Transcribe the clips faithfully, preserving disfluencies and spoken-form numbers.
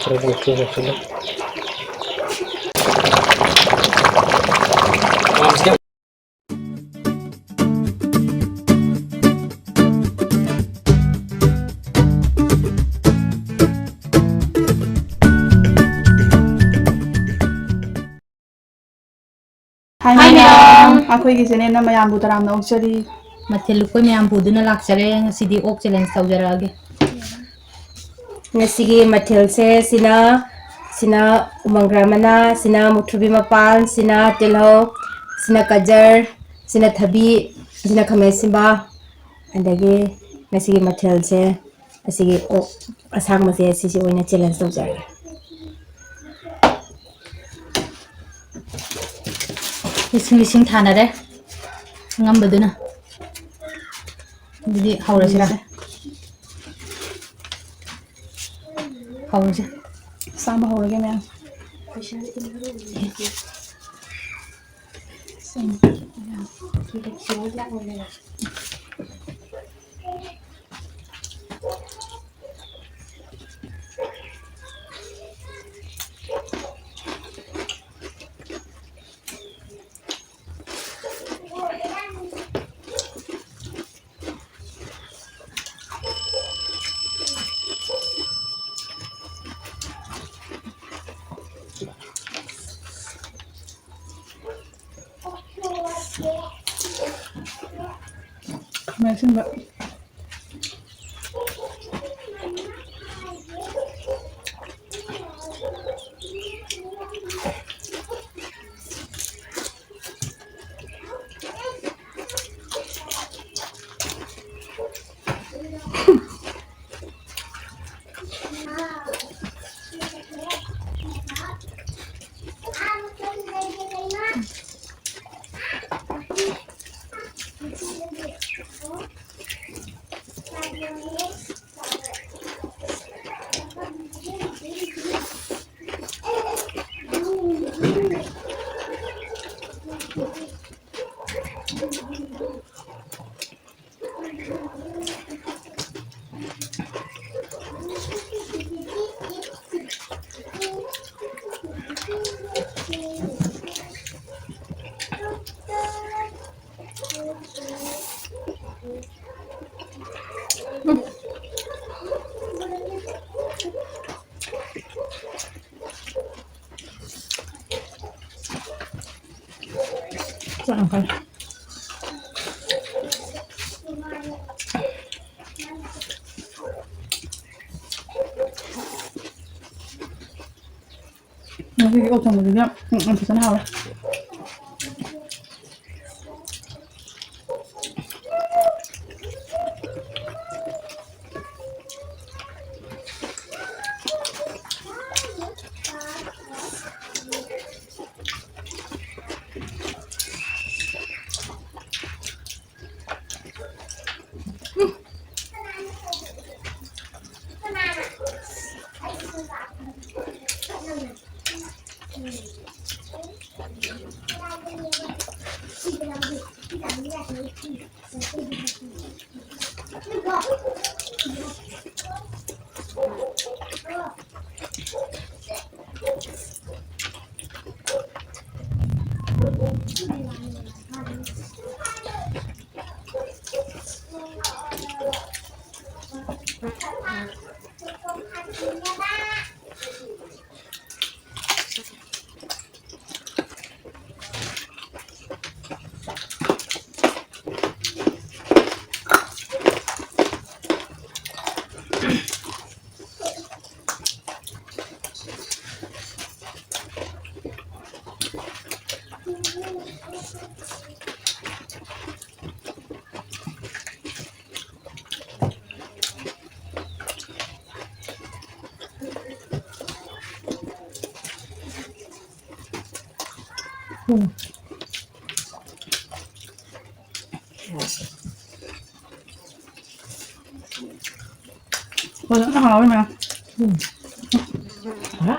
Hi, hi, ꯃꯌꯥꯝ꯫ ꯃꯌꯥꯝ꯫ ꯑꯩꯈꯣꯏꯒꯤ channelꯅ ꯃꯌꯥꯝꯕꯨ ꯇꯔꯥꯝꯅ ꯑꯣꯛꯆꯔꯤ꯫ ꯃꯊꯦꯜ ꯂꯨꯀꯣꯏ ꯃꯌꯥꯝ ꯄꯨꯗꯨꯅ ꯂꯥꯛꯆꯔꯦ꯫ ꯉꯁꯤꯗꯤ ꯑꯣꯛ challenge ꯇꯧꯖꯔꯛꯑꯒꯦ꯫ ꯉꯁꯤꯒꯤ ꯃꯊꯦꯜꯁꯦ ꯁꯤꯅ, ꯁꯤꯅ ꯎꯃꯪꯒ꯭ꯔꯥ ꯃꯅꯥ, ꯁꯤꯅ ꯃꯨꯊ꯭ꯔꯨꯕꯤ ꯃꯄꯥꯟ, ꯁꯤꯅ ꯇꯤꯜꯍꯧ, ꯁꯤꯅ ꯒꯖꯔ, ꯁꯤꯅ ꯊꯕꯤ, ꯁꯤꯅ ꯈꯥꯃꯦꯟ ꯑꯁꯤꯟꯕ, ꯑꯗꯒꯤ ꯉꯁꯤꯒꯤ ꯃꯊꯦꯜꯁꯦ ꯑꯁꯤꯒꯤ ꯑꯣꯛ ꯑꯁꯥꯡꯕꯁꯦ ꯁꯤꯁꯦ ꯑꯣꯏꯅ challenge ꯇꯧꯖꯔꯒꯦ꯫ ꯂꯤꯁꯤꯡ ꯂꯤꯁꯤꯡ ꯊꯥꯅꯔꯦ ꯑꯉꯝꯕꯗꯨꯅ꯫ ꯑꯗꯨꯗꯤ ꯍꯧꯔꯁꯤꯔꯥ? ꯍꯧꯔꯁꯦ꯫ ꯆꯥꯕ ꯍꯧꯔꯒꯦ ꯃꯌꯥꯝ꯫ ꯈꯥꯃꯦꯟ ꯑꯁꯤꯟꯕ꯫ ꯀꯔꯤ? ꯉꯁꯤꯒꯤ ꯑꯣꯛ ꯊꯣꯡꯕꯁꯤꯗꯤ ꯌꯥꯝ, ꯎꯝ, ꯎꯝ, ꯐꯖꯅ ꯍꯥꯎꯔꯦ꯫ ꯎꯝ꯫ ꯐꯖꯅ ꯍꯥꯎꯋꯦ ꯃꯌꯥꯝ꯫ ꯎꯝ꯫ ꯍꯥ?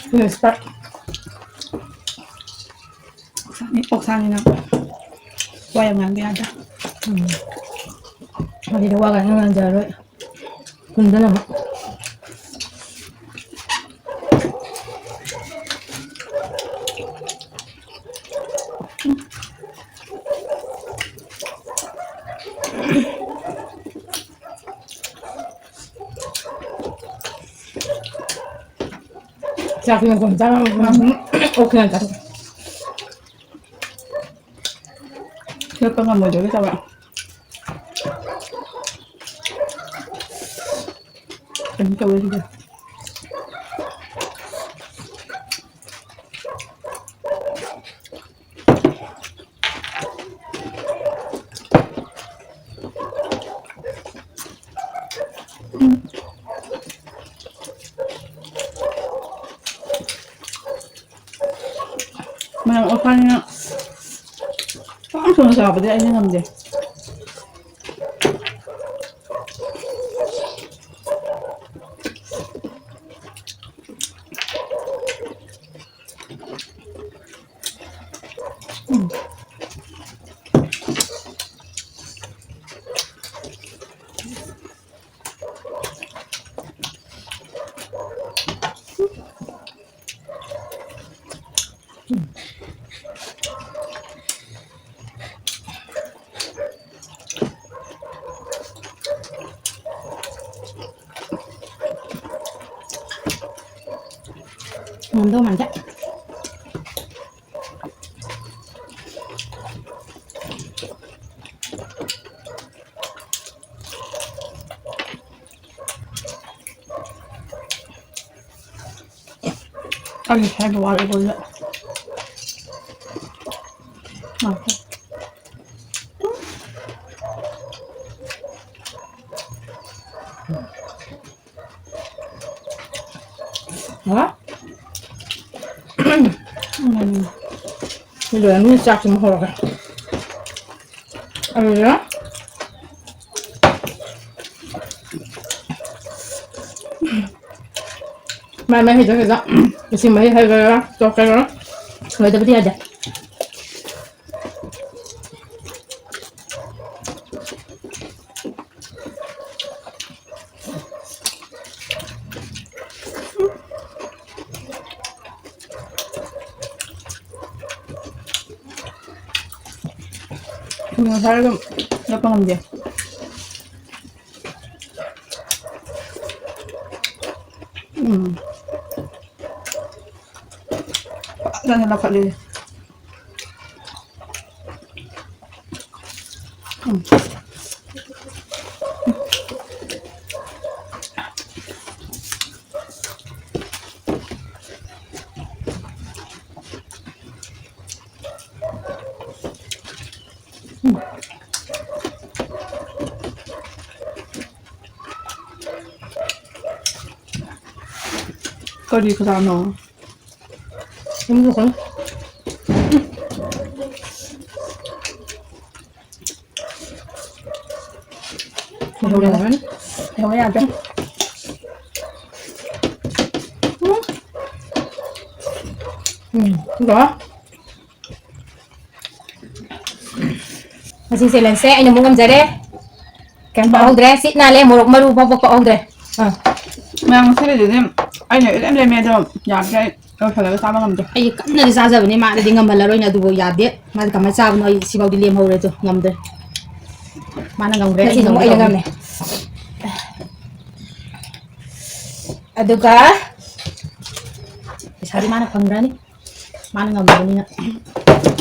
ꯄꯨꯂꯤꯁꯇ ꯑꯣꯛꯁꯥꯅꯤ, ꯑꯣꯛꯁꯥꯅꯤꯅ ꯋꯥ ꯌꯥꯝ ꯉꯥꯡꯕ ꯌꯥꯗ꯭ꯔꯥ? ꯎꯝ꯫ ꯋꯥꯔꯤꯗ ꯋꯥꯒ ꯉꯥꯡ ꯉꯥꯡꯖꯔꯔꯣꯏ꯫ ꯀꯨꯟꯗꯅ ꯑꯃꯨꯛ꯫ ꯆꯥꯛꯁꯤꯅ ꯀꯣꯟ ꯆꯥꯔꯝꯃꯒ ꯑꯃꯨꯛ ꯑꯣꯛꯁꯤꯅ ꯆꯥꯊꯣꯛ-꯫ ꯂꯦꯞꯄ ꯉꯝꯃꯣꯏꯗꯧꯒꯤ ꯇꯧꯔꯦ꯫ ꯀꯩꯅꯣ ꯇꯧꯋꯦ ꯁꯤꯗꯤ꯫ ꯃꯌꯥꯝ ꯑꯣꯠꯄꯅꯤꯅ ꯄꯥꯡ ꯊꯨꯅ ꯆꯥꯕꯗꯤ ꯑꯩꯗꯤ ꯉꯝꯗꯦ꯫ ꯉꯝꯗꯧ ꯃꯥꯟꯗꯦ꯫ ꯑꯩ ꯍꯥꯏꯕ ꯋꯥꯠꯂꯦ ꯂꯣꯏꯅ꯫ ꯉꯥꯏꯈꯣ꯫ ꯍꯥ? ꯎꯝ꯫ ꯁꯤ ꯂꯣꯏꯔ ꯃꯤ ꯆꯥꯛꯁꯤꯃꯨꯛ ꯍꯧꯔꯒꯦ꯫ ꯑꯗꯨꯗ ꯃꯥꯏ ꯃꯥꯏ ꯍꯩꯖ ꯍꯩꯖ꯫ ꯏꯁꯤꯡ ꯃꯍꯤ ꯍꯩꯒꯦꯔꯥ, ꯆꯣꯛꯀꯦꯔꯥ, ꯂꯣꯏꯗꯕꯗꯤ ꯌꯥꯗꯦ꯫ ꯊꯨꯝ ꯉꯁꯥꯏ ꯑꯗꯨꯝ ꯂꯦꯞꯄ ꯉꯝꯗꯦ꯫ ꯎꯝ꯫ ꯐꯖꯅ ꯂꯧꯈꯠꯂꯤ꯫ ꯎꯝ꯫ ꯀꯔꯤ ꯀꯅꯥꯅꯣ? ꯎꯝ, ꯂꯣꯏꯔꯦ꯫ ꯂꯣꯏꯔꯦ꯫ ꯂꯣꯏꯔꯦ, ꯌꯥꯗ꯭ꯔꯦ꯫ ꯎꯝ꯫ ꯎꯝ, ꯂꯣꯏꯔꯦ꯫ ꯉꯁꯤ challenge ꯁꯦ ꯑꯩꯅ ꯑꯃꯨꯛ ꯉꯝꯖꯔꯦ꯫ ꯀꯩꯝ ꯀꯛꯍꯧꯗ꯭ꯔꯦ꯫ ꯁꯤꯠ ꯅꯥꯜꯂꯦ, ꯃꯣꯔꯣꯛ ꯃꯔꯨ ꯐꯥꯎꯕ ꯀꯛꯍꯧꯗ꯭ꯔꯦ꯫ ꯑꯥ꯫ ꯃꯌꯥꯝ ꯉꯁꯤꯒꯤꯗꯨꯗꯤ ꯑꯩꯅ ꯏꯂꯦꯝ ꯂꯦꯝꯃꯦ, ꯑꯗꯣ ꯌꯥꯗ꯭ꯔꯦ, ꯑꯩ ꯂꯣꯏꯁꯤꯜꯂꯒ ꯆꯥꯕ ꯉꯝꯗ꯭ꯔꯦ꯫ ꯑꯩ ꯀꯟꯅꯗꯤ ꯆꯥꯖꯕꯅꯤ, ꯃꯥꯅꯗꯤ ꯉꯝꯍꯜꯂꯔꯣꯏꯅ, ꯑꯗꯨꯕꯨ ꯌꯥꯗꯦ꯫ ꯃꯥꯗꯤ ꯀꯃꯥꯏꯅ ꯆꯥꯕꯅꯣ, ꯑꯩ ꯁꯤꯐꯥꯎꯗꯤ ꯂꯦꯝꯍꯧꯔꯦ, ꯑꯗꯣ ꯉꯝꯗ꯭ꯔꯦ꯫ ꯃꯥꯅ ꯉꯝꯈ꯭ꯔꯦ, ꯉꯁꯤꯗꯤ ꯑꯩꯅ ꯑꯃꯨꯛ ꯑꯩꯅ ꯉꯝꯍꯧꯔꯦ꯫ ꯉꯝꯃꯦ꯫ ꯑꯗꯨꯒ ꯄꯩꯁꯥꯗꯤ ꯃꯥꯅ ꯐꯪꯈ꯭ꯔꯅꯤ꯫ ꯃꯥꯅ ꯉꯝꯕꯅꯤꯅ꯫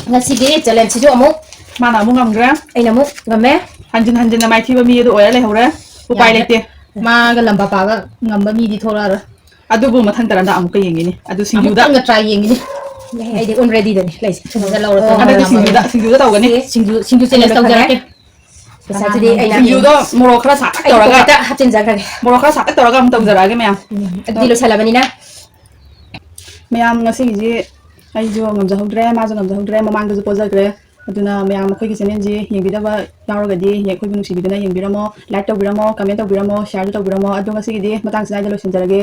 ꯉꯁꯤꯒꯤ challenge ꯁꯤꯁꯨ ꯑꯃꯨꯛ ꯃꯥꯅ ꯑꯃꯨꯛ ꯉꯝꯈ꯭ꯔꯦ꯫ ꯑꯩꯅ ꯑꯃꯨꯛ ꯉꯝꯃꯦ꯫ ꯍꯟꯖꯤꯟ ꯍꯟꯖꯤꯟꯅ ꯃꯥꯏꯊꯤꯕ ꯃꯤ ꯑꯗꯨ ꯑꯣꯏꯔ ꯂꯩꯍꯧꯔꯦ꯫ ꯎꯄꯥꯏ ꯌꯥꯗ꯭ꯔꯦ꯫ ꯂꯩꯇꯦ꯫ ꯃꯥꯒ ꯂꯝꯕꯥ ꯄꯥꯕ ꯉꯝꯕ ꯃꯤꯗꯤ ꯊꯣꯛꯂꯛꯑꯔꯣꯏ꯫ ꯑꯗꯨꯕꯨ ꯃꯊꯪ ꯇꯔꯟꯗ ꯑꯃꯨꯛꯀ ꯌꯦꯡꯒꯤꯅꯤ꯫ ꯑꯗꯨ ꯁꯤꯡꯖꯨꯗ꯫ ꯑꯃꯨꯛꯇꯪꯒ try ꯌꯦꯡꯒꯤꯅꯤ꯫ ꯑꯩꯗꯤ on ready ꯗꯅꯤ ꯂꯩꯁꯦ꯫ ꯁꯤꯡꯖꯨꯗ ꯂꯧꯔ ꯑꯣ꯫ ꯍꯟꯗꯛꯇꯤ ꯁꯤꯡꯖꯨꯗ, ꯁꯤꯡꯖꯨꯗ ꯇꯧꯒꯅꯤ꯫ ꯁꯤ ꯁꯤꯡꯖꯨ, ꯁꯤꯡꯖꯨ challenge ꯇꯧꯖꯔꯛꯀꯦ꯫ ꯄꯩꯁꯥꯗꯨꯗꯤ ꯑꯩꯅ ꯁꯤꯡꯖꯨꯗꯣ ꯃꯣꯔꯣꯛ ꯈꯔ ꯁꯥꯇꯛ ꯑꯩꯒꯤ ꯇꯧꯔꯒ, pocket ꯇ ꯍꯥꯞꯆꯤꯟꯖꯈ꯭ꯔꯒꯦ꯫ ꯃꯣꯔꯣꯛ ꯈꯔ ꯁꯥꯇꯛ ꯇꯧꯔꯒ ꯑꯃꯨꯛ ꯇꯧꯖꯔꯛꯑꯒꯦ ꯃꯌꯥꯝ꯫ ꯎꯝ, ꯑꯗꯨꯗꯤ ꯑꯗꯣ ꯂꯣꯏꯁꯜꯂꯕꯅꯤꯅ꯫ ꯃꯌꯥꯝ ꯉꯁꯤꯒꯤꯁꯤ ꯑꯩꯁꯨ ꯉꯝꯖꯍꯧꯗ꯭ꯔꯦ, ꯃꯥꯁꯨ ꯉꯝꯖꯍꯧꯗ꯭ꯔꯦ, ꯃꯃꯥꯡꯗꯁꯨ ꯄꯣꯖꯈ꯭ꯔꯦ꯫ ꯑꯗꯨꯅ ꯃꯌꯥꯝ ꯑꯩꯈꯣꯏꯒꯤ channel ꯁꯤ ꯌꯦꯡꯕꯤꯗꯕ ꯌꯥꯎꯔꯒꯗꯤ ꯑꯩꯈꯣꯏꯕꯨ ꯅꯨꯡꯁꯤꯕꯤꯗꯨꯅ ꯌꯦꯡꯕꯤꯔꯝꯃꯣ, like ꯇꯧꯕꯤꯔꯝꯃꯣ, comment ꯇꯧꯕꯤꯔꯝꯃꯣ, share ꯁꯨ ꯇꯧꯕꯤꯔꯝꯃꯣ꯫ ꯑꯗꯣ ꯉꯁꯤꯒꯤꯗꯤ ꯃꯇꯥꯡ ꯁꯤꯗ ꯂꯣꯏꯁꯤꯟꯖꯔꯒꯦ꯫